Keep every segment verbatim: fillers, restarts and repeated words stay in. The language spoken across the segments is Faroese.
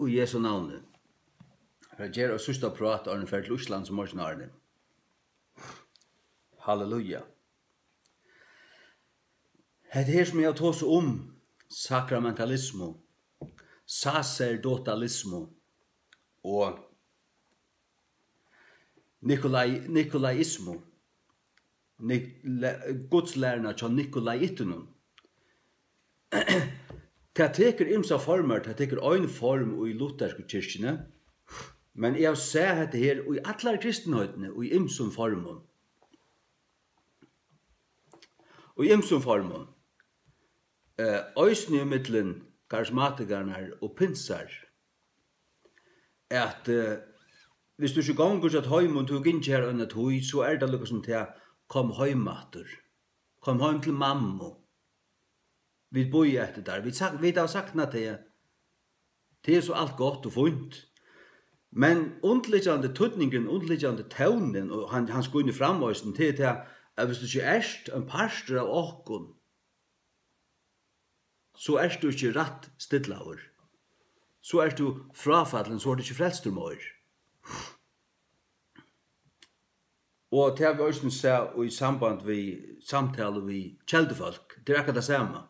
í Jesu navni. Fyri at gera eitt síðsta prát, áðrenn eg fari til Íslands í morgin, árini. Halleluja. Hetta her, sum eg havi tosað um, sakramentalismu, saserdotalismu og Nikolai-, nikolaismu, Nik-, le-, gudslæruna hjá nikolaittunum. Tað tekur ymsar formar, tað tekur ein form í luthersku kirkjuni, men eg havi sæð hetta her í allari kristinheitini í ymsum formum. Í ymsum formum. Eh, eisini ímillum karismatikararnar og pinsar, at, eh, viss tú ikki gongur hjá teimum, tú hevur gingið har eina tíð, so er tað líka sum tað, kom heim aftur. Kom heim til mammu. Vit bíða eftir tær. Vit sak-, vit hava saknað teg. Tað er so alt gott og fínt. Men undirliggjandi týdningurin, undirliggjandi tónin, og hann, hann skínur fram eisini, tað er tað, at viss tú ikki ert ein partur av okkum, so ert tú ikki rætt stillaður. So ert tú fráfallin, so ert tú ikki frelstur meir. Og tað havi eg eisini sæð í samband við samtalu við keldufólk. Tað er akkurát tað sama.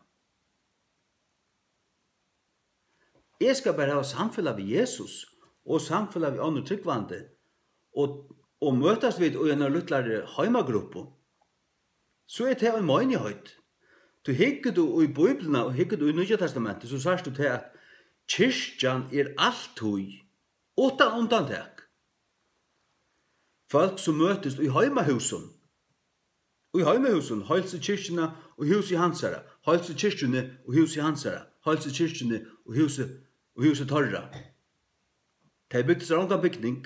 Eg skal bara hava samfelag við Jesus og samfelag við onnur trúgvandi og, og møtast vit í einari lítlari heimagruppu, so er tað ein meinigheit. Tí hyggur tú í Bíbliuna og hyggur tú í Nýggja Testamentið, so sært tú tað, at kirkjan er altíð, uttan undantak, fólk, sum møtist í heimahúsum. Í heimahúsum, heilsa kirkjuni og húsi hansara, heilsa kirkjuni og húsi hansara, heilsa kirkjuni og húsi, og húsi teirra. Tey bygdu sær ongan bygning.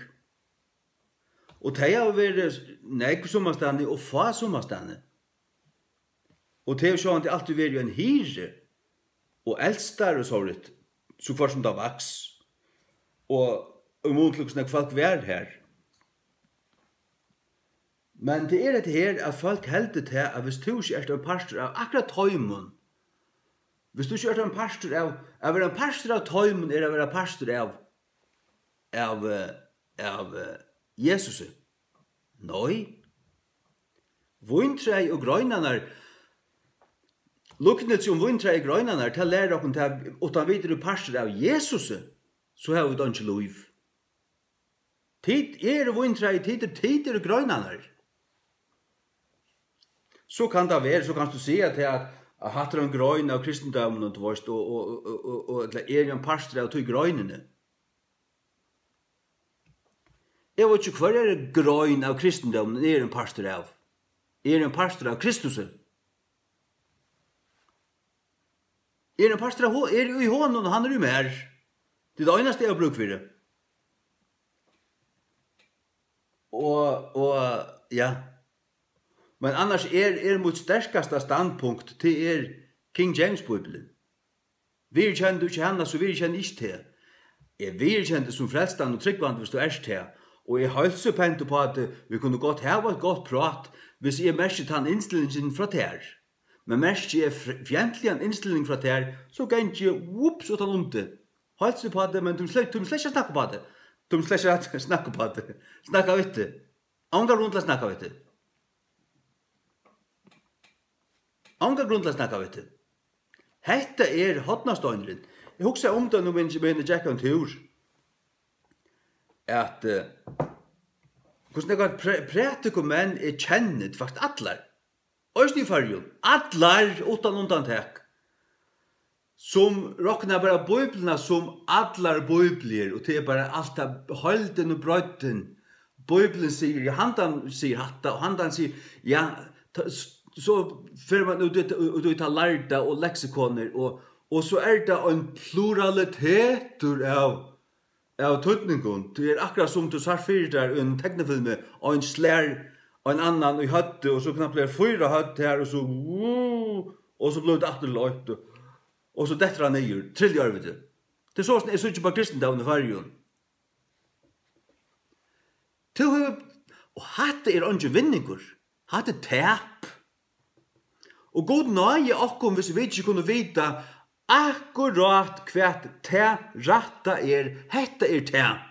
Og tey hava verið nógv summastaðni og fá summastaðni. Og tað hevur sjálvandi altíð verið ein hirði, og eldstar og sovorðið, so hvørt sum tað vaks, og í mun til hvussu nógv fólk var har. Men tað er hetta her, at fólk heldur tað, at viss tú ikki ert ein partur av akkurát teimum, viss tú ikki ert ein partur av, at vera ein partur av teimum er at vera partur av, av, eh, av, eh, Jesusi. Nei. Víntræið og greinarnar, líknilsi um víntræið og greinarnar, tað lærir okkum tað, uttan vit eru partur av Jesusi, so hava vit einki lív. Tit eru víntræið, tit eru, tit eru greinarnar. So kann tað vera, so kanst tú siga tað, at, at hatta er ein grein av kristindóminum, tú veist, og, og, og, og, og ella eri ein partur av tí greinini. Eg veit ikki, hvørjari grein av kristindóminum eg eri ein partur av. Eg eri ein partur av Kristusi. Eg eri ein partur av ho-, eg eri í honum, og hann er í mær. Tað er tað einasta, eg havi brúk fyri. Og, og, ja. Men annars er, er mítt sterkasta standpunkt, tað er King James Bíblian. Viðurkennir tú ikki hana, so viðurkenni eg ikki teg. Eg viðurkenni teg sum frelstan og trúgvandi, viss tú ert tað. Og eg heilsi pent upp á teg, vit kunnu gott hava eitt gott prát, viss eg merki tann innstillingin frá tær. Men merki eg fr-, fientligan innstilling frá tær, so gangi eg, ups, uttan um teg. Heilsi upp á teg, men tú slett, tú slett ikki at snakka upp á teg. Tú slett ikki at snakka upp á teg. Snakka við teg. Onga grund til at snakka við teg. Onga grund til at snakka við teg. Hetta er hornasteinurin. Eg hugsaði um tað nú, meðan eg gekk ein túr, at, eh, hvussu nógvar præ-, prædikumenn eg kenni, faktiskt allar, eisini í Føroyum, allar uttan undantak, sum rokna bara Bíbliuna sum allar Bíbliur, og tað er bara alt tað, heildin og breiddin. Bíblian sigur, ja, handan sigur hatta, og handan sigur, ja, ta-, s-, so fer man út í, út í tað lærda og leksikonir, og, og so er tað ein pluralitetur av av týdningum. Tað er akkurát sum tú sært fyri tær í einum teknifilmi, ein slær ein annan í høvdið, og so knappliga fýra høvd har, og so, og so blívur tað aftur til eitt, og, og so dettur hann niður, trilliga ørviti. Tað er soleiðis, eg síggi upp á kristindómin í Føroyum. Tú hevur, og hatta er eingin vinningur. Hatta er tap. Og Gud náði okkum, hvis vit ikki kunnu vita, akkurát hvat tað rætta er, hetta er tað.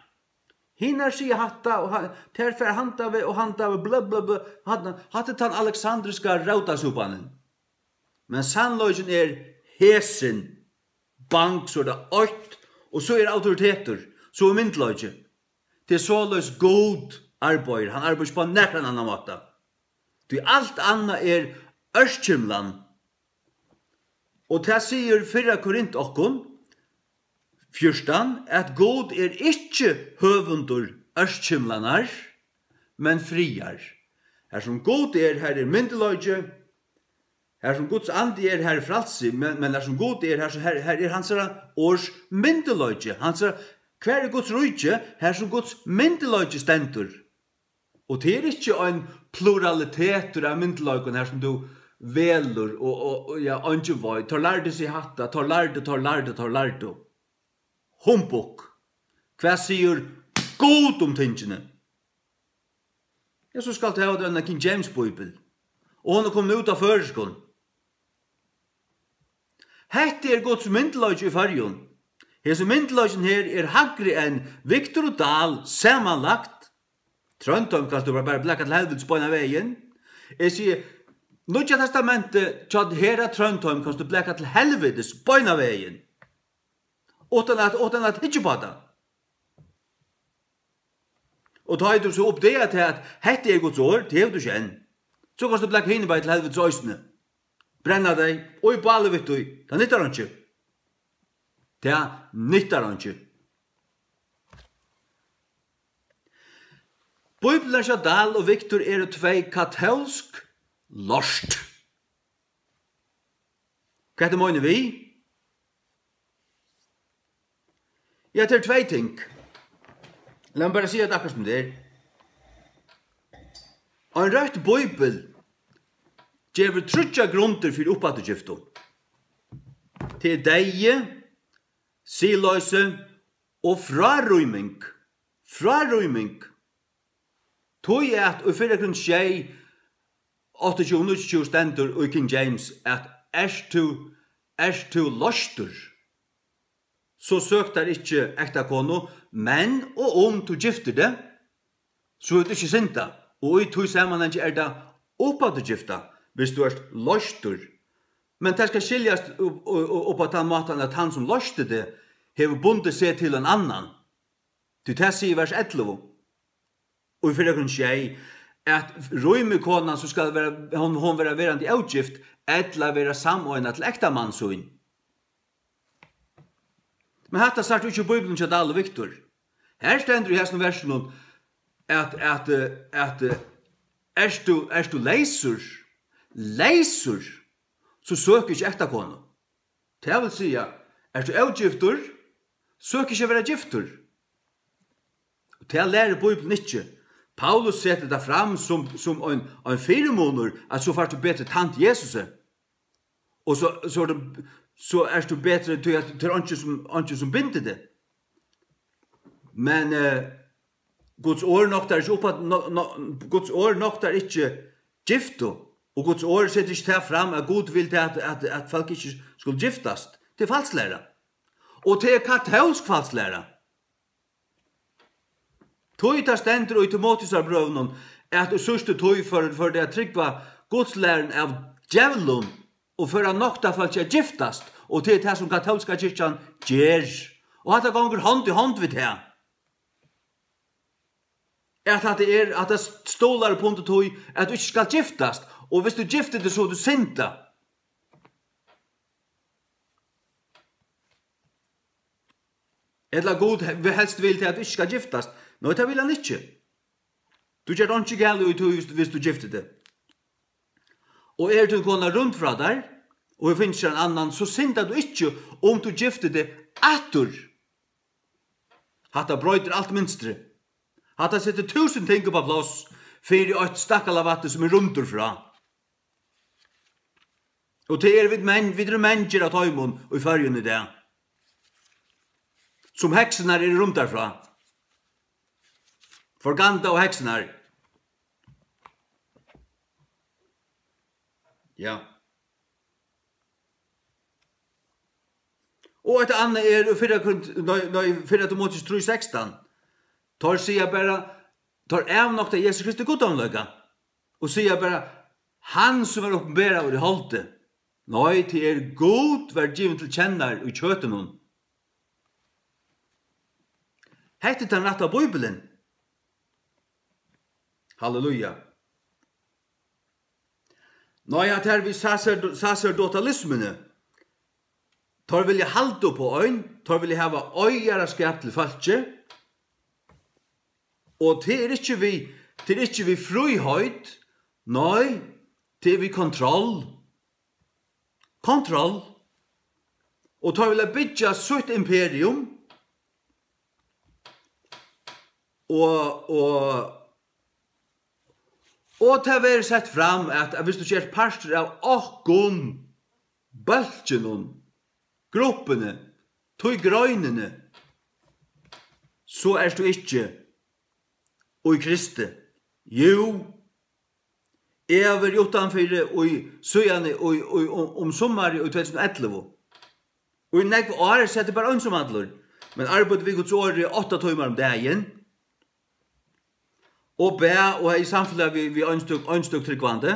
Hinar siga hatta, og ha-, tær fara handan veg og handan veg, blø, blø, blø, hatta, hatta er tann aleksandriska rótasúpanin. Men sannleikin er hesin. Bang, so er tað eitt, og so er autoritetur, so er myndugleiki. Tað er soleiðis Gud arbeiðir, hann arbeiðir ikki á nakran annan máta. Tí alt annað er ørkymlan. Og tað sigur fyrra Korint okkum, fjúrtan, at Gud er ikki høvundur ørkymlanar, men friðar. Har sum Gud er, har er myndugleiki, har sum Guds andi er, har er frælsi, men, men har sum Gud er, har, har, har er hansara orðs myndugleiki, hansara, hvar er Guds ríki, har sum Guds myndugleiki stendur. Og tað er ikki ein pluralitetur av myndugleikum, har sum tú velur, og, og, og ja, eingin veit, teir lærdu seg hatta, teir lærdu, teir lærdu, teir lærdu. Humbug. Hvat sigur Gud um tingini? Ja, so skalt tú hava eina King James Bíbel. Og hon er komin út á føroyskum. Hetta er Guds myndugleiki í Føroyum. Hesin myndugleikin her er hægri enn Victor og Dahl samanlagt. Tróndheim kanst tú bara, bara blaka til helvitis beinan vegin. Eg sigi, Nýggja Testamentið hjá Hera Tróndheim kanst tú blaka til helvitis beinan vegin. Uttan at, uttan at hyggja upp á tað. Og tá ið tú so uppdagar tað, at hetta er Guds orð, tað hevur tú ikki enn. So kanst tú blaka hini bæði til helvitis eisini. Brenna tey, og í báli við tí. Tað nyttar einki. Tað nyttar einki. Bíblian hjá Dahl og Victor eru tvey katólsk lort. Hvat er meinið við? Ja, tað er tvey ting. Lat meg bara siga tað akkurát sum tað er. Ein røtt bíbel gevur tríggjar grundir fyri uppafturgiftum. Tað er deyði, siðloysi og frárýming. Frárýming. Tí at í fyrra Korint sjey, áttaogtjúgu, níggjuogtjúgu stendur í King James, at ert tú, ert tú loystur, so søk tær ikki ekta konu, men og um tú giftir teg, so hevur tú ikki syndað, og í tí samanhangi er tað uppafturgifta, viss tú ert loystur. Men tað skal skiljast upp, upp, upp á tann mátan, at hann, sum loysti teg, hevur bundið seg til ein annan. Tí tað sigur vers ellivu í fyrra Korint sjey, at rýmir konan, so skal vera, hon, hon vera verandi ógift, ella vera sameinað til ektamann sín. Men hatta sært tú ikki í Bíbliuni hjá Dahl og Victor. Har stendur í hesum versinum, at, at, eh, at, eh, ert tú, ert tú leysur, leysur, so søk ikki ekta konu. Tað vil siga, ert tú ógiftur, søk ikki at vera giftur. Og tað lærir Bíblian ikki. Paulus setir tað fram sum, sum ein, ein fyrimunur, at so fært tú betri tænt Jesusi. Og so, so er tað, so ert tú betri, tí at tað er einki sum, einki sum bindur teg. Men, eh, Guds orð noktar ikki upp at, no, no, Guds orð noktar ikki giftu, og Guds orð setir ikki tað fram, at Gud vil tað, at, at, at fólk ikki skulu giftast. Tað er falsklæra. Og tað er katólsk falsklæra. Tí tað stendur í Timoteusarbrøvunum, at í síðstu tíð fór, fór tey at trúgva gudslæruni av djevlum og fór at nokta fólki at giftast, og tað er tað, sum katólska kirkjan ger. Og hatta gongur hond í hond við tað. At hatta er, at tað stuðlar upp undir tí, at tú ikki skalt giftast, og viss tú giftir teg, so hevur tú syndað. Ella Gud he-, helst vil teg, at tú ikki skalt giftast. Nei, tað vil hann ikki. Tú gert einki galið í tí, viss, viss tú giftir teg. Og er tín kona rýmd frá tær, og hevur fingið sær ein annan, so syndar tú ikki, um tú giftir teg aftur. Hatta broytir alt mynstrið. Hatta setir túsund ting upp á pláss fyri eitt stakkalafatti, sum er rýmdur frá. Og tað eru vit menn, vit eru mangir av teimum í Føroyum í dag, sum heksurnar eru rýmdar frá. Forganda og heksurnar. Ja. Og eitt annað er í fyrra Korint-, nei, nei, fyrra Timoteus trý sekstan. Teir siga bara, teir avnokta Jesus Kristi guddomleika og siga bara, hann sum er uppenberaður í holdi. Nei, tað er Gud var givin til kennar í kjøtinum. Hetta er tann rætta Bíbilin. Halleluja. Nei, at her við saserd-, saserdotalismuni, teir vilja halda upp á ein, teir vilja hava eigarskap til fólkið, og tað er ikki við, tað er ikki við fríheit, nei, tað er við kontroll. Kontroll. Og teir vilja byggja sítt imperium, og, og, og tað verður sett fram, at, at viss tú ikki ert partur av okkum, bólkinum, gruppuni, tí greinini, so ert tú ikki í Kristi. Jú, eg havi verið uttanfyri í, síðani í, í, um, um summarið í tvey túsund og ellivu. Og í nógv ár sat eg bara einsamallur, men arbeiddi við Guds orði átta tímar um dagin, og bað og hevði samfelag við, við einstøk, einstøk trúgvandi.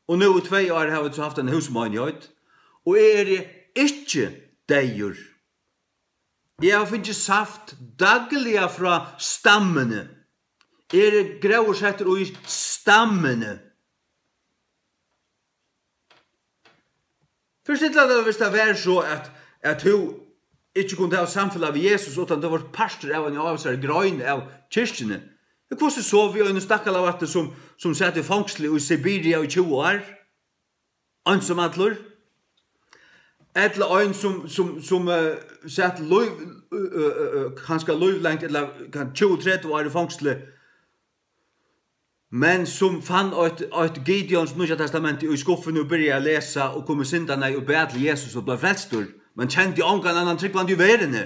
Og nú í tvey ár hava vit so havt eina húsmeinigheit, og eg eri ikki deyður. Eg havi fingið saft dagliga frá stammuni. Eg eri gróðursettur í stammuni. Fyrstilla tær, viss tað var so, at, at tú ikki kundi hava samfelag við Jesus, uttan tú vart partur av eini ávísari grein av kirkjuni. Men hvussu so við einum stakkalabatti, sum, sum sat í fongsli í Sibiria í tjúgu ár? Einsamallur? Ella ein, sum, sum, sum, eh, sat lív, eh, eh, eh, eh, kanska lívlangt, ella kann tjúgu, tretivu ár í fongsli, men sum fann eitt, eitt Gideons Nýggja Testamenti í skuffuni og byrjaði at lesa og kom í syndaneyð og bað til Jesus og bleiv frelstur, men kendi ongan annan trúgvandi í verðini.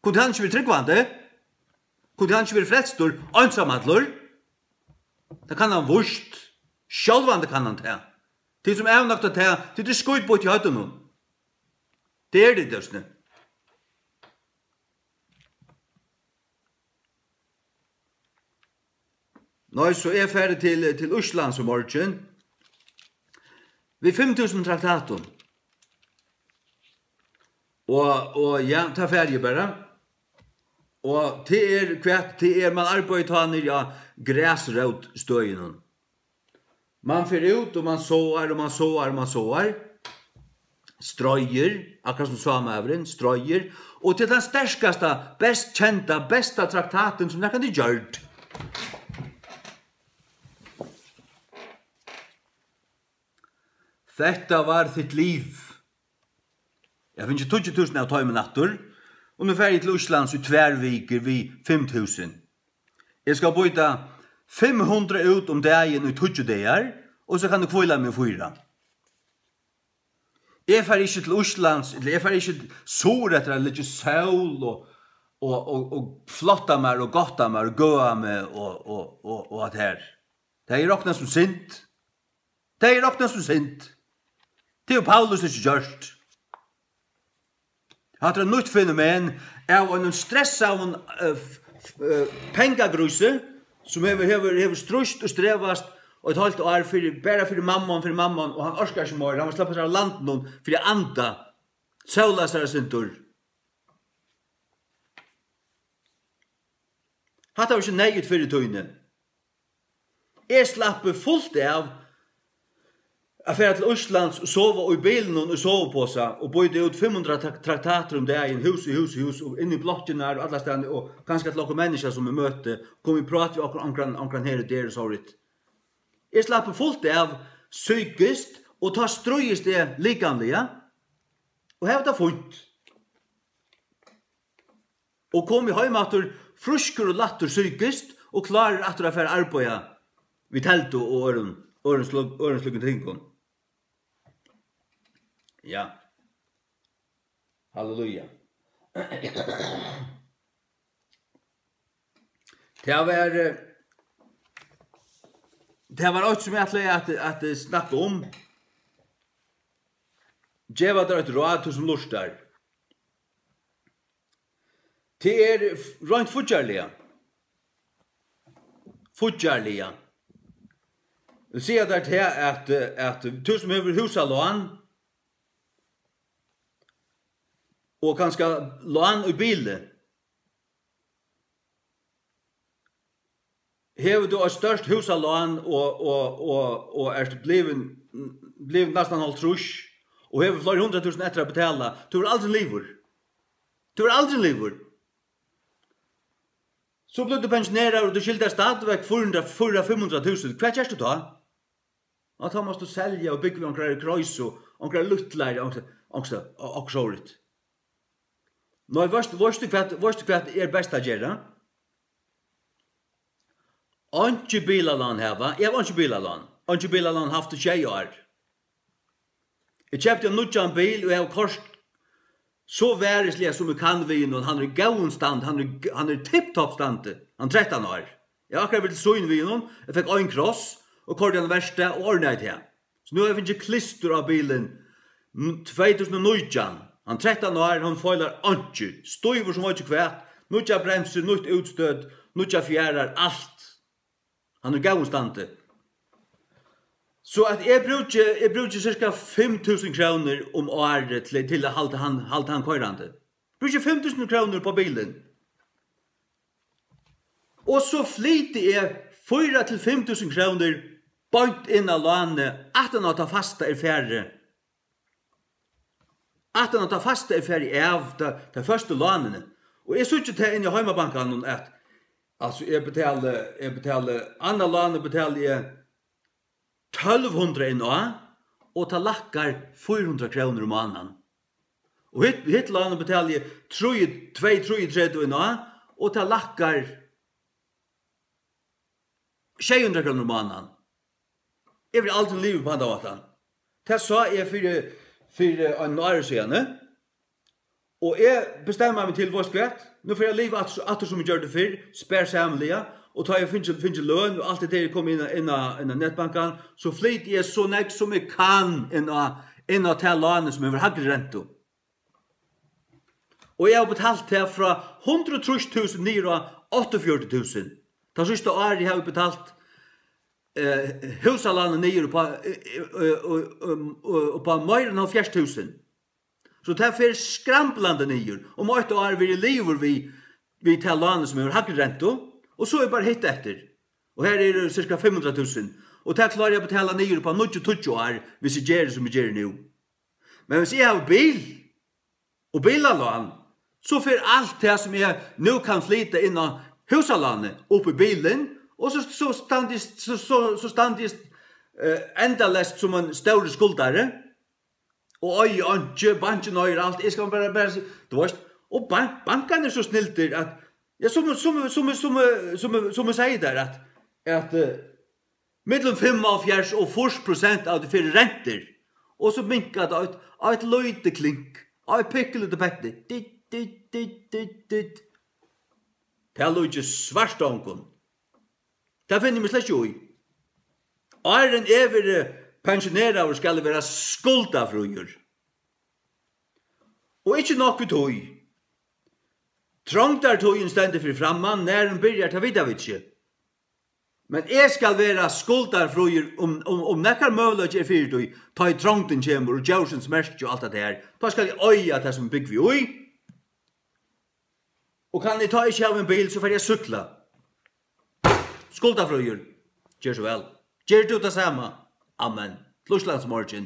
Kundi hann ikki verið trúgvandi? Kundi hann ikki verið frelstur, einsamallur? Tað kann hann víst. Sjálvandi kann hann tað. Tit sum avnokta tað, tit eru skítbýtt í høvdinum. Tað er tit, tað er snið. Nei, so eg fari til, til Íslands í morgin við fimm túsund traktatum. Og, og ja, tað fari eg bara. Og tað er hvat, tað er, man arbeiðir tá niðri á grasrótstøðinum. Man fer út, og man sáar, og man sáar, og man sáar. Streiðir, akkurát sum sámaðurin, streiðir. Og til tann sterkasta, best kenda, besta traktatin, sum nakrantíð er gjørd. Hetta var Títt lív. Eg havi fingið tíggju túsund av teimum aftur, og nú fari eg til Íslands í tvær vikur við fimm túsund. Eg skal býta fimm hundrað út um dagin í tíggju dagar, og so kann eg hvíla meg í fýra. Eg fari ikki til Íslands, ella eg fari ikki suður eftir at liggja í sól og, og, og, og flotta mær og gotta mær og gøða meg og, og, og, og at her. Tað er roknað sum synd. Tað er roknað sum synd. Tað hevur Paulus ikki gjørt. Hatta er eitt nýtt fenomen av einum stressaðum, eh, f-, f-, eh, pengagrísi, sum hevur, hevur, hevur stríðst og strevast og eitt hálvt ár fyri, bara fyri mammon, fyri mammon, og hann orkar ikki meir. Hann vil sleppa sær av landinum fyri at anda, sóla sær eitt sindur. Hatta var ikki neyðugt fyrr í tíðini. Eg slappi fult av at fara til Íslands og sova í bilinum í soviposa og býta út fimm hundrað tra-, traktatir um dagin, hús í hús í hús og inn í blokkirnar og allastaðni og kanska til okkurt menniskja sum eg møti, koma í prát við okkurt, onkran, onkran her og der og sovorðið. Eg slappi fult av psykiskt og tá stríðist eg likamliga og havi tað fínt. Og komi heim aftur frískur og lættur psykiskt og klárur aftur at fara at arbeiða við teldu og øðrum, øðrum sløg-, øðrum slíkum tingum. Ja. Halleluja. Tað var, eh, tað var eitt, sum eg ætlaði at, at, eh, snakka um. Geva tær eitt ráð, tú sum lurtar. Tað er f-, reint fíggjarliga. Fíggjarliga. Eg vil siga tær tað, at, eh, at tú sum hevur húsalán, og kanska lán í bili, hevur tú eitt stórt húsalán og, og, og, og ert blivin, blivin næstan hálvtrýss og hevur fleiri hundrað túsund eftir at betala, tú verður aldrin liðugur. Tú verður aldrin liðugur. So blívur tú pensjoneraður og tú skyldar stadigvæk fýra hundrað, fýra, fimm hundrað túsund. Hvat gert tú tá? Og tá mást tú selja og búgva í onkrari Kreuzu, onkrari lítlari, onks-, onks-, onks-, sovorðið. Nei, veitst, veitst tú hvat, veitst tú hvat er best at gera? Einki bilalán hava. Eg havi einki bilalán. Einki bilalán havt í sjey ár. Eg keypti ein nýggjan bil og eg havi koyrt so varisliga sum eg kann við honum. Hann er í góðum stand, hann er, hann er í tipptopp standi. Hann er trettan ár. Eg havi akkurát verið til sýn við honum. Eg fekk ein kross og koyrdi hann í verkstað og ordnaði tað. So nú havi eg fingið klistur á bilin, n-, tvey túsund og nítjan. Hann trettan ár, hann feilar einki. Stívur sum veit ikki hvat. Nýggjar bremsur, nýtt útstøð, nýggjar fjaðrar, alt. Hann er í góðum standi. So at eg brúki, eg brúki cirka fimm túsund krónur um árið til, til at halda hann, halda hann koyrandi. Brúki fimm túsund krónur upp á bilin. Og so flyti eg fýra til fimm túsund krónur beint inn á lánið, aftan á tað fasta er farið. Aftan á tað fasta er farið av, tað, tað fyrstu lánini. Og eg síggi tað inn í heimabankanum, at, altso, eg betali, eg betali, annað lánið betali eg tólv hundrað inn á, og tað lækkar fýra hundrað krónur um mánaðin. Og hitt, hitt lánið betali eg trý, tvey trýogtretivu inn á, og tað lækkar sjey hundrað krónur um mánaðin. Eg verði aldrin liðugur upp á handan mátan. Tað sá eg fyri, fyri einum ári síðani. Og eg bestemmi meg til, veitst hvat? Nú fari eg at liva aftur, aftur sum eg gjørdi fyrr, sparsamliga, og tá eg fingi, fingi løn, og alt det der, eg komi inn á, inn á, inn á netbankan, so flyti eg so nógv sum eg kann inn á, inn á tað lánið sum hevur hægri rentu. Og eg havi betalt tað frá hundrað og trýss túsund niður á áttaogfjøruti túsund. Tað síðsta árið havi eg betalt, eh, húsalánið niður upp á, eh, eh, eh, eh, eh, upp á meira enn hálvfjerðs túsund. So tað fer skramblandi niður. Um eitt ár verði eg liðugur við, við tað lánið sum hevur hægri rentu, og so er bara hitt eftir. Og her eru cirka fimm hundrað túsund. Og tað klári eg at betala niður upp á níggju, tíggju ár, hvis eg geri sum eg geri nú. Men hvis eg havi bil, og bilalán, so fer alt tað sum eg nú kann flyta inn á húsalánið upp í bilin, og so, so standi eg, so, so, so standi eg, eh, endaleyst sum ein stórur skuldari. Og eigi einki, bankin eigur alt, eg skal bara, bara, tú veitst, og bank-, bankarnir eru so snildir at, ja, sum, sum, sum eg segði tær, at, at, eh, millum fimmoghálvfjerðs og fýrs prosent av tí fyri rentur, og so minkar tað eitt, eitt lítið klink, eitt pikkulítið petti, ditt, ditt, ditt, ditt, ditt. Tað líkist svart ongum. Tað finni eg meg slett ikki í. Áðrenn eg verði pensjoneraður, skal eg vera skuldafríur. Og ikki nokk við tí. Trongdartíðin stendur fyri framman, nær hon byrjar, tað vita vit ikki. Men eg skal vera skuldarfríur um, um, um nakar møguleiki er fyri tí, tá ið trongdin kemur og djórsins merki og alt tað har. Tá skal eg eiga tað sum eg búgvi í. Og kann eg tá ikki hava ein bil, so fari eg at súkkla. Skuldarfríur. Ger so væl. Ger tú tað sama? Amen. Til Íslandsmorgin.